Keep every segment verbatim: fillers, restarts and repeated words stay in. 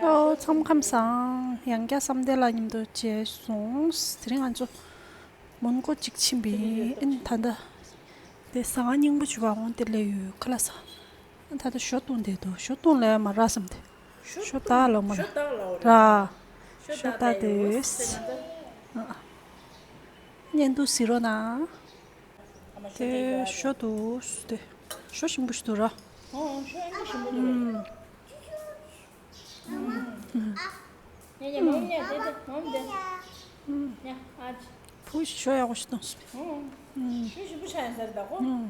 ཨོ། མཚམས་ཁམས་བཟང་། ཡང་བསྐྱར་བསམ་གཏན་ལགས་མཉམ་དུ་མཇལ་སོང་། དེ་རིང་ང་ཚོ་མོན་གྷོ་གཅིག་ཕྱིན་པ་ཡིན། ཨིན། ད་ལྟ་དེ་ཟ་ཁང་རྙིང་པ་ཅིག་བར་འོང་སྟེ་སླེབས་ཡོད། ཁ་ལག་ཟ། ད་ལྟ་ཞོ་བཏུང་བསྡད་འདུག་ཞོ་བཏུང་ལ་མ་རག་བསམ་སྟེ། ཞོ་བཏགས་ལ་མ་རག་ཞོ་བཏགས་ལ་ར། ཞོ་བཏགས་དེ། བརྙན་ཐུང་གཟིགས་རོགས་གནང་། དེ་ཞོ་འདུག་དེ་ཞོ་ཞིམ་པོ་ཞིག་འདུག་ར། ཨོ། ཞོ་ཨ་ནི་ཞིམ་པོ་འདུག་ཨུམ། ཨུམ། ཨ། ཉེ་ཉེ་མོམ་ཉེ་དེ་དེ་མོམ་དེ། ཨུམ། ཉེ་ཨ་ཅི། བུ་ཞོ་ཡག་པོ་ཞིག་བཏུང་སོང་། ཨུམ། ཨུམ། ཞོ་ཞིམ་པོ་ཆགས་ཡིན་ཟེར་ད་ཁོ། ཨུམ།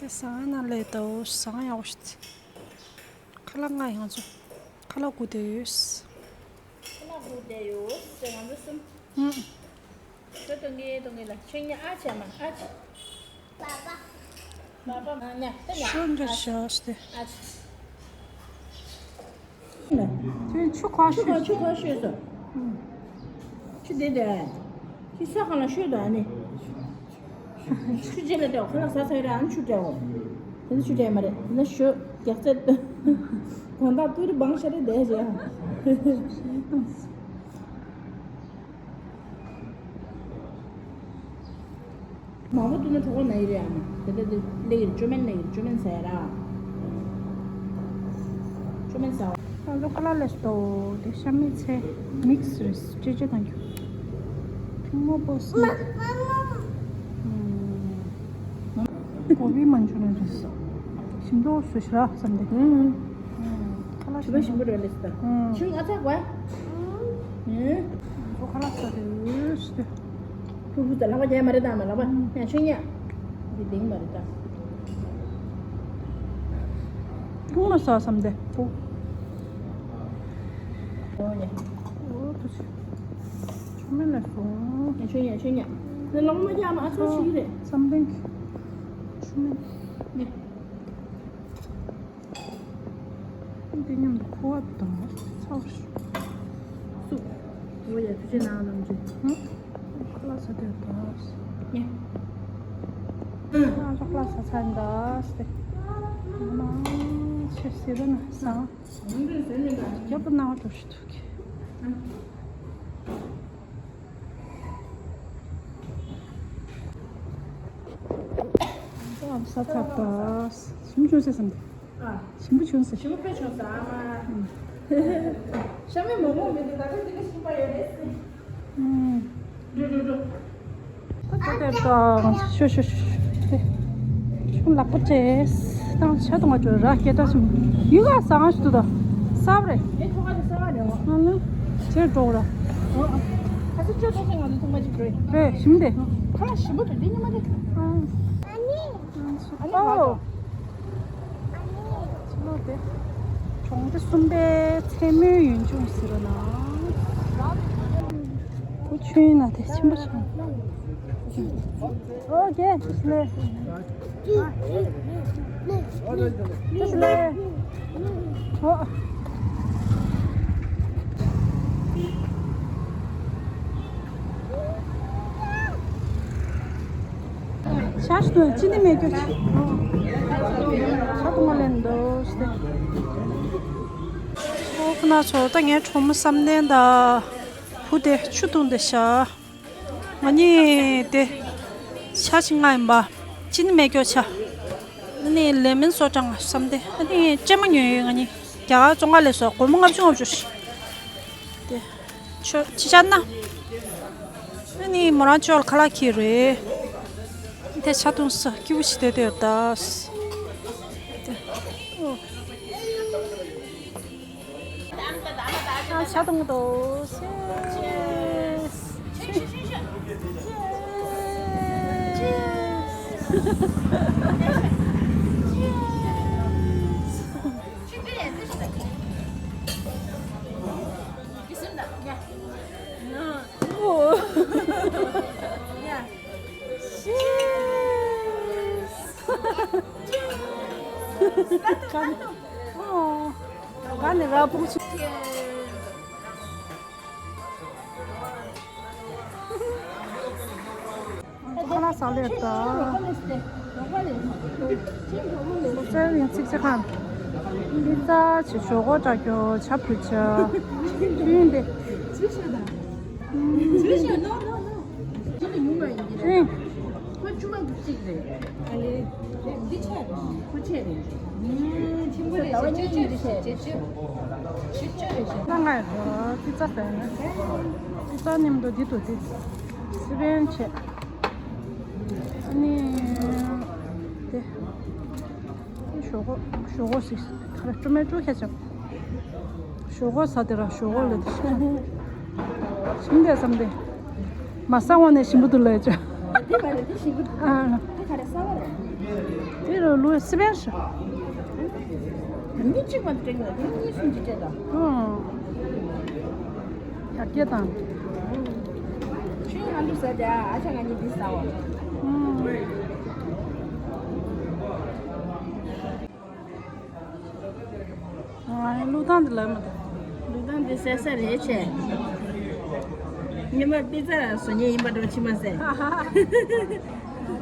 དེ་ཟ་ཁང་ནང་སླེབས་དང་། ཟ་ཁང་ཡག་པོ་ཞིག་ཁ་ལག་ལྔ་ཡིན་ང་ཚོ། ཁ་ལག་དགུ་བསྡད་ཡོད། ཁ་ལག་དགུ་བསྡད་ཡོད་ཟེར་ང་ཚོ་གསུམ། ཨུམ། ཞོ་གཏོང་གི་གཏོང་གི་ལ་ཁྱོད་གཉིས་ཨ་ཅེ་མ་ཨ་ཅེ། པ་པ། པ་པ་མ་ཉ་ཏེ་ཉ། ཞོ་འདྲ་ཨ་ཅེ། ཞོ་སྟེ། ཨ་ཅེ། ཁྱོད་ཆུ་ཁ་ཆུ་ཁ་ཤོད། ཆུ་ཁ་ཤོད་སོ། ཆུ་དེ་དེ། ཁྱི་ས་གང་ལ་ཤོད་དོ་ཨ་ནི། ཆུ་རྗེས་ལ་སྤྲད་ཁོ་ལ་ཟ་ཚ་ཡོད་ར། ཨ་ནི་ཆུ་སྤྲད་འོ། དེ་ནི་ཆུ་སྤྲད་མ་རེད། དེ་ནི་ཞོ་རྒྱག་ཚད་དོ། གོང་ཐག་ཏུ་རི་བང་ཤ་རེད་དེ་ཞེ། མང་པོ་བཏུང་ན་གྲོད་ཁོག་ན་ཡི་རེད་ཨ་མ། དེ་འདྲ་དེ་སླེབས་ཀྱི་རེད། ཅོ་མེན་སླེབས་ཀྱི་རེད། ཅོ་མེན་ཟ་ཡ་ར། ཅོ་མེན་ཟ་བ། ང་ཚོ་ཁ་ལག་ལས་སུ་དོ་དེ་ཤ་མེད་ཚལ་མིག་སི་རེད། ཅེ་ཅེ་དང་ཁྱུ། ཐུང་མོ་པོ་སི་མེད། ཨུམ། གོ་བི་མན་ཆུ་རི་ཡན་རེད། ཞིམ་མདོག་བཟོས་ཤག་བསམ་སྟེ། ཨུམ། ཁ་ལག་ཞིམ་པོ་ཞིམ་པོ་རེད་ལེ་སི་ད། ཨུམ། ཆུང་ཨ་ཚ་གོ། ཨུམ། ཁོ་ཁ་ལག་ཟ་དུས་ཟེར་དུས། ཕུ་ཕུ་ད་ལག་པ་རྒྱག་མ་རེད་ད་མ་ལག་པ། ཨུམ། ཡང་ཆུང་ཡ། འདི་ལྡིང་མ་རེད་ད། ཕུང་ལ་ཟ་བསམ་སྟེ་ཕུ། ཨོ་ཡ། ཨོ་ཐུ་ཆུ། ཆུ་མེད་ལ་སོང་། ཡང་ཆུང་ཡ་ཆུང་ཡ། ནི་ལག་པ་རྒྱག་མ་ཨ་ཚོ་ཞིག་རེད། བསམ་སྟེ་ཆུ་མེད། ནི། འདི་མཉམ་དུ་ཁུ་བ་དང་ཚྭ་བ་ཞིག་སུ། འོ་ཡ་ཐུགས་རྗེ་གནང་རྣམ་འདྲེན། ཧུམ། ཁ་ལག་ཟ་དེ་དང་། ཉེ། ང་ཚོ་ཁ་ལག་ཟ་ཚར་འདུག་སྟེ། མ་ཆེ་ཟེར་བ་ན་བཟང་། རྒྱབ་ཏུ་སྣང་བ་འགྲོ་ཞིག་འདུག་གི། ང་ཚོ་ཟ་ཚར་འདུག་ཞིམ་བྱུང་ཟེར་བསམ་སྟེ། ཨ། ཞིམ་པོ་བྱུང་ཟེར། ཞིམ་པོ་དཔེ་བྱུང་ཟེར་ཨ་མ། ཤ་མེད་མོག་མོག་མི་འདུག་ད་ལྟ་འདི་ག་ཞིམ་པ་ཡོད་རེད་ཟེར། ཨུམ། འགྲོ་འགྲོ་འགྲོ། ད་ད་ད་ད། ཤོ་ཤོ་ཤོ་ཤོ། ཤོ་ལག་པ་བཅད། ད་ང་ཆ་དུང་བ་བཅོས་ར་སྐད་གྲགས་ཆེན་པོ། ཡུལ་ལ་ཟ་ང་ཞིག་འདུག་ད། གསར་པ་རེད། ངའི་ཐོག་ཁ་དེ་གསར་པ་རེད་བ། ང་ལ་ཆེར་འགྲོ་ར། ཨོ། ཁ་སང་ཅོ་ཐོག་ཁ་ང་ཚོ་ཐོག་མ་ཅིག་འགྲོ་ཡིན། རེད་ཞིམ་དེ། ཁ་ལག་ཞིམ་པོ་འདུག་འདི་ཉི་མ་རེད། ཨ། ཨ་ནི། ཨ་ནི་ཨོ། ཚོ་ལོ་དེ། གྲོང་སྡེ་གསུམ་པའི་མཚན་མོའི་ཡུལ་ལྗོངས་ཟེར་བ་ན། བུ་ཆུན་ན་དེ་ཆེན་པོ་ཆགས། ཨོ་ཀེ། ལེ། ལེ། ཨོ། ཤ་ཞིག་ཏུ་ཅི་ནི་མེད་རྒྱུ་ཅི། ཤ་ཏུ་མ་ལེན་འདུག་སྟེ། ཨོ་ཁོ་ན་ཚོ་ད་ངའི་གྲོགས་མོ་བསམ་གཏན་དང་བུ་དེ་ཆུ་འཐུང་དེ་ཤ། ང་གཉིས་དེ་ཤ་ཞིག་ང་ཡིན་པ། ཅི་ནི་མེད་རྒྱུ་ཤ། ཨ་ནི་ལེ་མིན་སོ་ཀྲང་བསམ་སྟེ་ཨ་ནི་ཅེ་མ་ཉོས་ཡོད། ང་གཉིས་རྒྱ་གར་བཙོང་ཁ་ལས་སོ་སྒོར་མོ་ལྔ་བཅུ་ལྔ་བཅུ་ཞིག་དེ། ཆོ་ཅི་བྱ་ན། ཨ་ནི་མོ་རང་ཅོལ་ཁ་ལག་ཁྱེར་རེད། དེ་ཆ་འཐུང་ས་སྐྱིད་པོ་ཞིག་བསྡད་དེ་ད། དེ། ཨོ། ཨ་ཆ་འཐུང་དོ་སེ། ཁ་ལག་ཟ་ལེར་ད། ཁོ་ཚོའི་ཡང་ཚིག་ཚིག་ཁང་། པི་ཙ་ཆེ་ཞོག་ཁོག་དྲག་རྒྱུ་ཆ་བུ་ཆ། ཆུན་དེ། ཆུན། ཁོ་ཆུ་མ་གཅིག་རེད། ཨ་ལེ། འདི་ཆ་རེད། ཁོ་ཆེ་རེད། ཆེན་པོ་རེད། ཟླ་བ་གཉིས་ཡིན་འདི་ཆ་རེད། ཆེ་ཆེ། ཆེ་ཆེ་རེད། ད་ང་ཡི་པི་ཙ་ཟ་ཡིན། པི་ཙ་མཉམ་དུ་འདི་དུ་དེ། སི་པན་ཆེ། ཨ་ནི། དེ། ཞོག་ཁོག་ཞོག་ཁོག་ཟིག་ཁ་ར་ཀྲུ་མེ་ཀྲུ་ཁ་ཆག་ཞོག་ཁོག་ཟ་དེ་ར་ཞོག་ཁོག་ལ་དེ་ཤ་ནི། ཞིམ་དེ་བསམ་དེ། མ་ཟ་འོང་ནས་ཞིམ་པོ་འདུག་ལས་ཅོ། དེ་མ་རེད། དེ་ཞིམ་པོ་འདུག་ཨ། དེ་ག་རེ་ཟ་བ་རེད། དེ་རུ་ལུས་སི་པན་ཤ། མི་གཅིག་མ་དྲན་ལ་དེ་གཉིས་གསུམ་གྱི་སྤྲད་ལ། ཨང་། ཡར་རྒྱས་དང་། ཆུའི་ང་འདུག་ཟ་དེ་ཨ་ཅག་ང་གཉིས་འདི་ཟ་བ། ཨང་། ང་ལུག་ཐང་འདི་ལ་མ་འདུག་ལུག་ཐང་འདི་ཟས་ས་རེད་ཆེ། ཉི་མ་པི་ཙ་བཟོ་མཁན་ཡིན་པ་འགྲོ་ཕྱི་མ་ཟས། ལུག་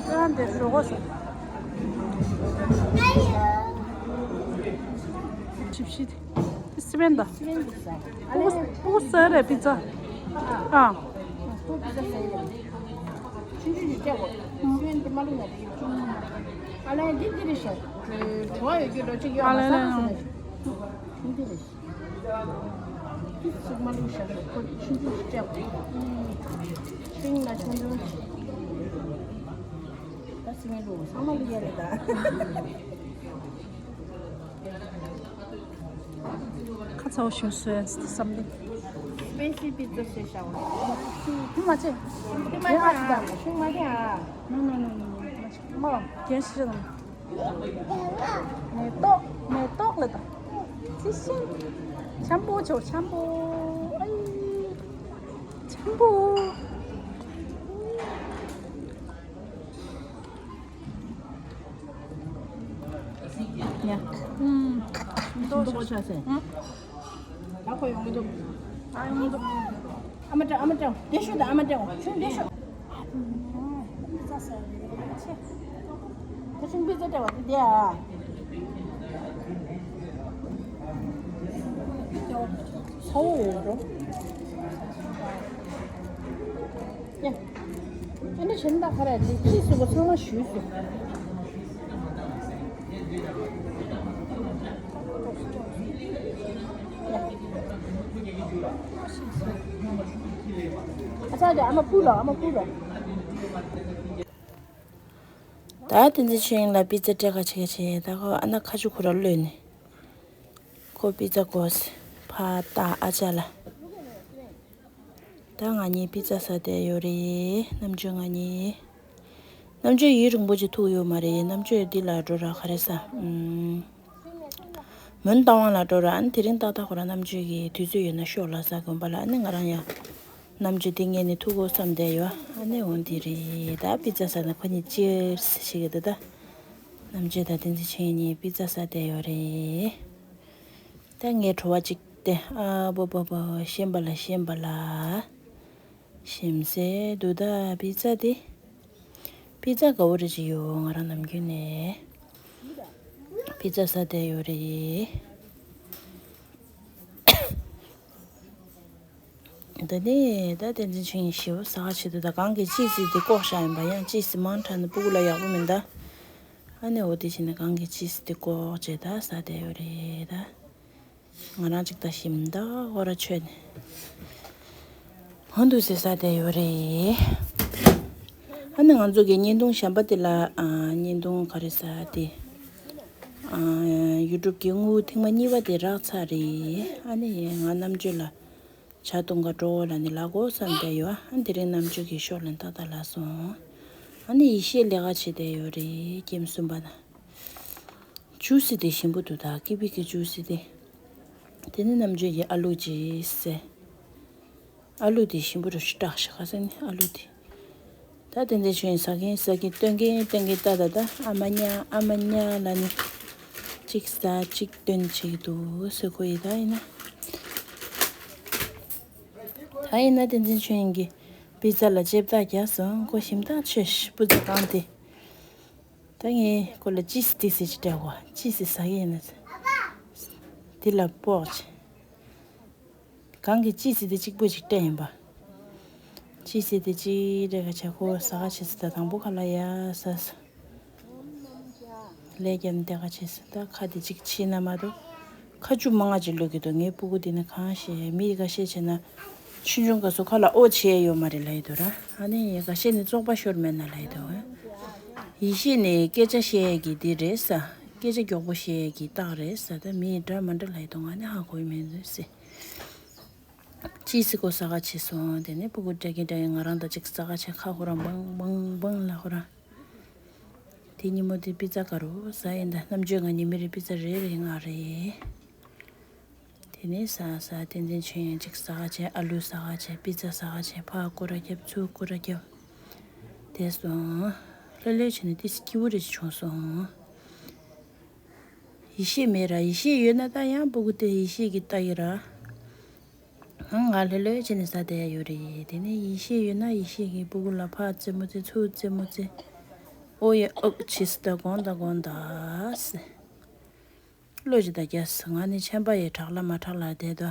ཐང་འདི་ཞོག་ཁོག་ཟ། ཆིབ་ཤི་དེ། སི་པན་ད། སི་པན་དུ་ཟ། ཨ་ལེ། ཨུ་ཟ་རེད་པི་ཙ། ཨ། ཁོ་པི་ཙ་ཟ་ཡི་རེད། ཆུང་ཆུང་ཞིག་སྤྲད་གོ། སི་པན་དུ་མ་ལུག་ན་དེ་ཡོད། ཨ་ལེ་འདི་འདི་རེད་ཤག་གྲོ་ཡོད་རྒྱུ་འགྲོ་གཅིག་ཡོད། ཨ་ལེ་ལེ། འདི་འདི་རེད། འདི་ཟུག་མ་ལུག་ཤག་ཁོ་ཆུང་ཆུང་ཞིག་སྤྲད་གོ། ཤིང་ལ་ཆུང་ཆུང་ཞིག་ད་སི་པན་ལུག་ཚང་མ་ལུག་ཡ་རེད་ད། ཁ་ཚ་བོ་ཞིག་བཟོས་བསམ་སྟེ། སྤེན་སི་པི་ཙ་བཟོས་བཞག་པ། ཁྱུང་མ་ཆེ། ཁྱུང་མ་ཆེ་ཨ། ཁྱུང་མ་ཆེ་ཨ། ནོ་ནོ་ནོ་ནོ། མ་རྒན་ཤི་རེད་དང་། མེ་ཏོག་མེ་ཏོག་ལ་དང་། ཅི་ཤིང་། འཆམ་པོ་ཆོ་འཆམ་པོ། ཨའི། འཆམ་པོ། ཡ། ཨུམ། མི་ཏོག་ཤ་ཟེར། ཨུམ། ད་ཁོ་ཡོང་མི་འདུག་ཨ་ཡོང་མི་འདུག་ཨ་མ་ཀྲང་ཨ་མ་ཀྲང་བདེ་ཤོག་དང་ཨ་མ་ཀྲང་ཆུང་བདེ་ཤོག་ད་ཆུང་པི་ཙ་སྤྲད་པ་དེ་བདེ་ཨ། ཚ་བོ་ཡོད་འགྲོ། ཡ། ཨ་ནི་གཞན་དག་ག་རེ་རེད། ཁྱི་སུ་གོ་ཚང་མ་ཞུས་སོང་། ཨ་ཅག་ཨ་མ་ཕུ་ལ་ཨ་མ་ཕུ་ལ། ད་དེ་ཚེ་ཆོས་དབྱིངས་ལ་པི་ཙ་སྤྲད་ག་བྱེད་ག་བྱེད། ད་ཁོ་ཨ་ན་ཁ་ཆུ་ཁོ་ར་གློད་ནས། ཁོ་པི་ཙ་དགོས། ཕ་ད་ཨ་ཅག་ལ། ད་ང་གཉིས་པི་ཙ་ཟ་བསྡད་ཡོད་རེད། རྣམ་དཔྱོད་ང་གཉིས། རྣམ་དཔྱོད་ཡུན་རིང་པོ་ཅིག་ཐུག་ཡོད་མ་རེད། རྣམ་དཔྱོད་འདི་ལ་འགྲོ་ར་ག་རེ་ཟ། ཨུམ། མོན་རྟ་དབང་ལ་འགྲོ་ར། ཨ་ནི་དེ་རིང་ཏག་ཏག་ཁོ་རང་རྣམ་དཔྱོད་ཀྱི་དུས་ཚོད་ཡོད་ན་ཤོག་ལ་ཟ་དགོན་པ་ལ། ཨ་ནི་ང་རང་ཡང་རྣམ་དཔྱོད་འདི་ངས་ནི་ཐུག་གོ་བསམ་བསྡད་ཡོད། ཨ་ནི་འོ་འདི་རེད། ད་པི་ཙ་ཟ་ན་ཁོ་གཉིས་ཅེར་སི་ཞིག་གི་འདུག་ད་རྣམ་དཔྱོད་དང་བསྟན་འཛིན་ཆོས་དབྱིངས་གཉིས་པི་ཙ་ཟ་བསྡད་ཡོད་རེད། ད་ངས་བྲོ་བ་ཅིག་སྟེ། ཨ་བོ་བོ་བོ། ཤེས་པ་ལ་ཤེས་པ་ལ། ཤེས་སེ་འདུག་ད་པི་ཙ་དེ། པི་ཙ་དགའ་བོ་རེ་ཅིག་ཡོད། ང་རང་ནམ་རྒྱུན་ནས་པི་ཙ་ཟ་བསྡད་ཡོད་རེད། ད་ནི་ད་བསྟན་འཛིན་ཆོས་དབྱིངས་ཞེ་པོ་ཟ་ག་བྱེད་འདུག་ད་གང་གི་ཅི་སི་དེ་བཀོག་བཞག་ཡིན་པ། ཡང་ཅི་སི་མང་དྲགས་ན་སྤུ་གུ་ལ་ཡག་པོ་མིན་ད། ཨ་ནི་འོ་དེ་བྱས་ནས་གང་གི་ཅི་སི་དེ་བཀོག་བྱས་ད་ཟ་བསྡད་ཡོད་རེད་ད། ང་རང་ཅིག་ད་ཞིམ་ད་ཧོ་ར་ཆོད་ནས། ཧོན་དུ་ཟེར་ས་དེ་ཡོད་རེད། ཨ་ནི་ང་ཚོ་གི་བརྙན་ཐུང་གཞན་པ་དེ་ལ་ཨ་བརྙན་ཐུང་ག་རེ་ཟ་དེ། ཨ་ཡུ་ཊུབ་གི་དངུལ་ཐེངས་མ་གཉིས་པ་དེ་རག་ཚར་རེད། ཨ་ནི་ང་རྣམ་དཔྱོད་ལ་ཇ་འཐུང་ག་འགྲོ་ལབ་ནས་ལབ་དགོས་བསམ་བསྡད་ཡོད། ཨ་དེ་རིང་རྣམ་དཔྱོད་ཀྱི་ཤོག་ལན་ཏག་ཏག་ལབ་སོང་། ཨ་ནི་ཡེ་ཤེས་ལས་ཀ་བྱེད་བསྡད་ཡོད་རེད། ཀེམ་གསུམ་པ་ན། ཇུ་སི་དེ་ཞིམ་པོ་འདུག་ད་ཀི་ཝི་གི་ཇུ་སི་དེ། དེ་ནི་རྣམ་དཔྱོད་ཀྱི་ཨ་ལུ་ཅིག་ཟས། ཨ་ལུ་དེ་ཞིམ་པོ་རུ་ཞིག་སྐྲག་ཤག་ཁ་སང་ནི་ཨ་ལུ་དེ། ད་དེ་འདྲ་བྱུང་ཡིན། ཟ་གིན་ཟ་གིན་སྟོན་གིན་སྟོན་གིན་ད་ད་ད་ཨ་མ་ཉ་ཨ་མ་ཉ་ལ་ནི། གཅིག་ཟ་གཅིག་སྟོན་བྱེད་ཀྱི་འདུག་ཟེར་གོ་ཡི། ད་ཡིན་ན། ད་ཡིན་ན་བསྟན་འཛིན་ཆོས་དབྱིངས་ཀྱིས་པི་ཙ་ལ་ལྕེབ་ཐག་རྒྱག་སོང་། ཁོ་ཞིམ་ཐག་ཆོད་ཤི་སྤུ་ཙི་གང་དེ། ད་ངས་ཁོ་ལ་ཅི་སི་ཏི་སི་ཅིག་སྤྲད་གོ། ཅི་སི་ཟ་གི་ཡིན་ན། འདི་ལ་སྤོག་ཅིག་གང་གི་ཅི་སི་དེ་གཅིག་པོ་ཅིག་སྤྲད་ཡིན་པ། ཅི་སི་དེ་གཅིག་སྤྲད་ག་བྱས་ཁོ་ཟ་ག་བྱས་སི། ད་དང་པོ་ཁ་ལག་ཡ་ཟ་ཟ། ལས་རྒྱབ་ནས་བསྡད་ག་བྱས་སི། ད་ཁ་དེ་གཅིག་ཕྱིས་ན་མ་གཏོགས་ཁ་ཆུ་མང་ང་ཅིག་བླུག་གི་འདུག་ངའི་སྤུ་གུ་དེ་ནི་གང་ཤེས། མི་ཁ་ཤས་བྱས་ན་ཆུང་ཆུང་སྐབས་སུ་ཁ་ལ་ཨོ་བྱས་ཡོད་མ་རེད་ལབ་ཡི་འདུག་ར། ཨ་ནི་ཁ་ཤས་ནི་བཙོག་པ་ཤོར་མེད་ན་ལབ་ཡི་འདུག་ཡེ་ཤེས་ནི་སྐད་ཆ་བཤད་ཡས་ཀྱི་དེ་རེད་ས། སྐད་ཆ་མགྱོགས་པོ་བཤད་ཡས་ཀྱི་རྟགས་རེད་ས། ད་མི་འདྲ་མ་འདྲ་ལབ་ཡི་འདུག་ང་ནི་ཧ་གོ་ཡི་མེད་འདུག་སེ། ཅི་སི་ཁོ་ཟ་ག་བྱས་སོང་། དེ་ནས་སྤུ་གུ་སྤྲད་ཀྱིན་སྤྲད་ཀྱིན་ང་རང་དང་གཅིག་ཟ་ག་བྱས། ཁ་ཁོ་རང་བང་བང་བང་ལ་ཁོ་རང་། དེ་ཉིན་མོ་དེ་པི་ཙ་ག་རུ་ཟ་ཡིན། ད་རྣམ་དཔྱོད་ང་ཉི་མ་རེ་པི་ཙ་རེ་རེ་ང་རེ། དེ་ནས་ཟ་ཟ་བསྟན་འཛིན་ཆོས་དབྱིངས་གཅིག་ཟ་ག་བྱས། ཨ་ལུ་ཟ་ག་བྱས། པི་ཙ་ཟ་ག་བྱས། ཕར་སྐོར་ར་རྒྱབ་ཚུར་སྐོར་ར་རྒྱབ། དེ་སོང་། ལྷོད་ལྷོད་བྱས་ནས་ཏི་སི་སྐྱིད་པོ་རེ་བྱུང་སོང་། ཡེ་ཤེས་མེད་ར། ཡེ་ཤེས་ཡོད་ན་ད་ཡང་སྤུ་གུ་དེ་ཡེ་ཤེས་ཀྱི་ལྟ་ཡི་ར། ང་ལྷོད་ལྷོད་བྱས་ནས་ཟ་བསྡད་ཡ་ཡོད་རེད། དེ་ནས་ཡེ་ཤེས་ཡོད་ན་ཡེ་ཤེས་ཀྱིས་སྤུ་གུ་ལ་ཕར་རྩེད་མོ་རྩེ་ཚུར་རྩེད་མོ་རྩེ། ཨོ་ཡེ་ཨོ་བྱས་སི། ད་དགོངས་དག་དགོངས་དག་ཟེར། བློ་ཅིག་ད་རྒྱ་ཟེར། ང་ནི་ཆམ་པ་ཡི་དྲག་ལ་མ་དྲག་ལ་བསྡད་དོ།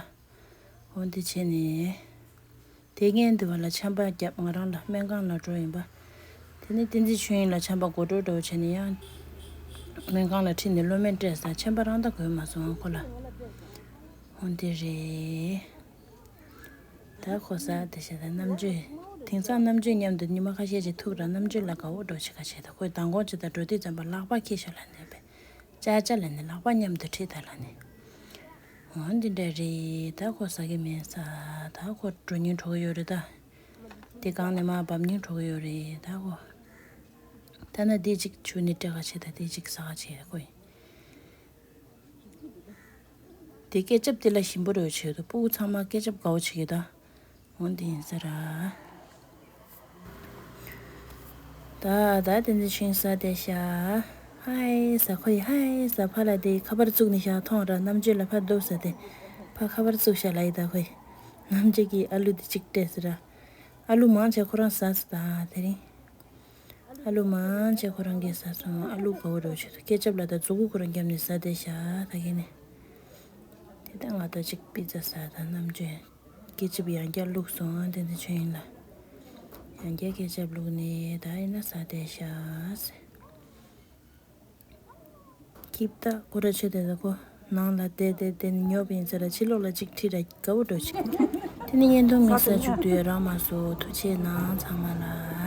འོ་འདི་བྱས་ནས། དེ་ངས་འདི་བ་ལ་ཆམ་པ་བརྒྱབ། ང་རང་ལ་སྨན་ཁང་ལ་འགྲོ་ཡིན་པ། དེ་ནས་བསྟན་འཛིན་ཆོས་དབྱིངས་ལ་ཆམ་པ་མགོ་འགྲོ་འགྲོ་བྱས་ནས་ཡང་སྨན་ཁང་ལ་ཁྲིད་ནས་གློ་སྨན་སྤྲད་ས། ཆམ་པ་རང་ད་གོན་མ་སོང་ཁོ་ལ། འོ་འདི་རེད། ད་ཁོ་ཟ་དེ་བྱས་ད་རྣམ་དཔྱོད། དེང་སང་རྣམ་དཔྱོད་མཉམ་དུ་ཉི་མ་ཁ་ཤས་ཅིག་ཐུག་ར། རྣམ་དཔྱོད་ལ་དགའ་བོ་འགྲོ་བྱེད་ཁ་བྱས། ད་ཁོས་མདང་དགོང་ཅིག་ད་འགྲོ་དུས་ཙམ་པ་ལག་པ་འཁྱེར་ཤོག་ལབ་ནས་པས། ཅ་ཅ་ལབ་ནས་ལག་པ་མཉམ་དུ་ཁྲིད་ད་ལབ་ནས། འོ་འདི་འདྲ་རེད། ད་ཁོ་ཟ་གི་མེད་ས། ད་ཁོ་འགྲོ་སྙིང་འདོད་ཀྱི་ཡོད་རེད་ད། དེ་གང་ནས་མར་བབས་སྙིང་འདོད་ཀྱི་ཡོད་རེད་ད་ཁོ། ཐ་ན་འདི་གཅིག་བྱུགས་ནས་སྤྲད་ག་བྱས། ད་འདི་གཅིག་ཟ་ག་བྱས་ཁོ་ཡིན། དེ་སྐེ་ཆབ་དེ་ལ་ཞིམ་པོ་རེ་བྱེད་འདུག་སྤུ་གུ་ཚང་མ་སྐེ་ཆབ་དགའ་བོ་བྱེད་ཀྱི་ད། འོ་འདི་ཡིན་ས་ར། ད་ད་དེ་འདི་ཆུན་ས་དེ་ཤ། ཧའི་ས་ཁོ་ཡི་ཧའི་ས་ཕ་ལ་དེ་ཁ་པར་བཙུགས་ནས་ཤ་མཐོང་ར། རྣམ་དཔྱོད་ལ་ཕ་རྡོབ་ས་དེ། ཕ་ཁ་པར་བཙུགས་ཤ་ལ་ཡི་ད་ཁོ་ཡི། རྣམ་དཔྱོད་ཀྱིས་ཨ་ལུ་དེ་གཅིག་སྤྲད་ས་ར། ཨ་ལུ་མང་ཆེ་ཁོ་རང་ཟ་ས་ད་དེ་རིང་། ཨ་ལུ་མང་ཆེ་ཁོ་རང་གིས་ཟ་སོང་། ཨ་ལུ་དགའ་བོ་རེ་བྱེད་འདུག་སྐེ་ཆབ་ལ་ད་མཛུ་གུ་ཁོ་རང་བརྒྱབ་ནས་ཟ་བསྡད་ཤག་ད་གིན་ནས། དེ་ད་ང་ད་ཅིག་པི་ཙ་ཟ་ད་རྣམ་དཔྱོད། སྐེ་ཆབ་ཡང་བསྐྱར་བླུགས་སོང་། དེ་འདི་ཆོས་དབྱིངས་ལ། ཡང་བསྐྱར་སྐེ་ཆབ་བླུགས་ནས་ད་ཡིན་ན་ཟ་བསྡད་ཤག་ཟེར། སྐྱིད་ད་ཁོ་ར་ཆེ་དེ་ད་ཁོ་ནང་ལ་བསྡད་བསྡད་བསྡད་ནས་ཉོབ་ཡིན་ཟེར་ར། ཕྱི་ལོགས་ལ་ཅིག་ཁྲིད་ར་དགའ་བོ་འགྲོ་ཅིག་དེ་ནི་བརྙན་ཐུང་ངས་ཟ་བཅུག་དུས་རག་མ་སོང་། ཐུགས་རྗེ་གནང་ཚང་མ་ལ།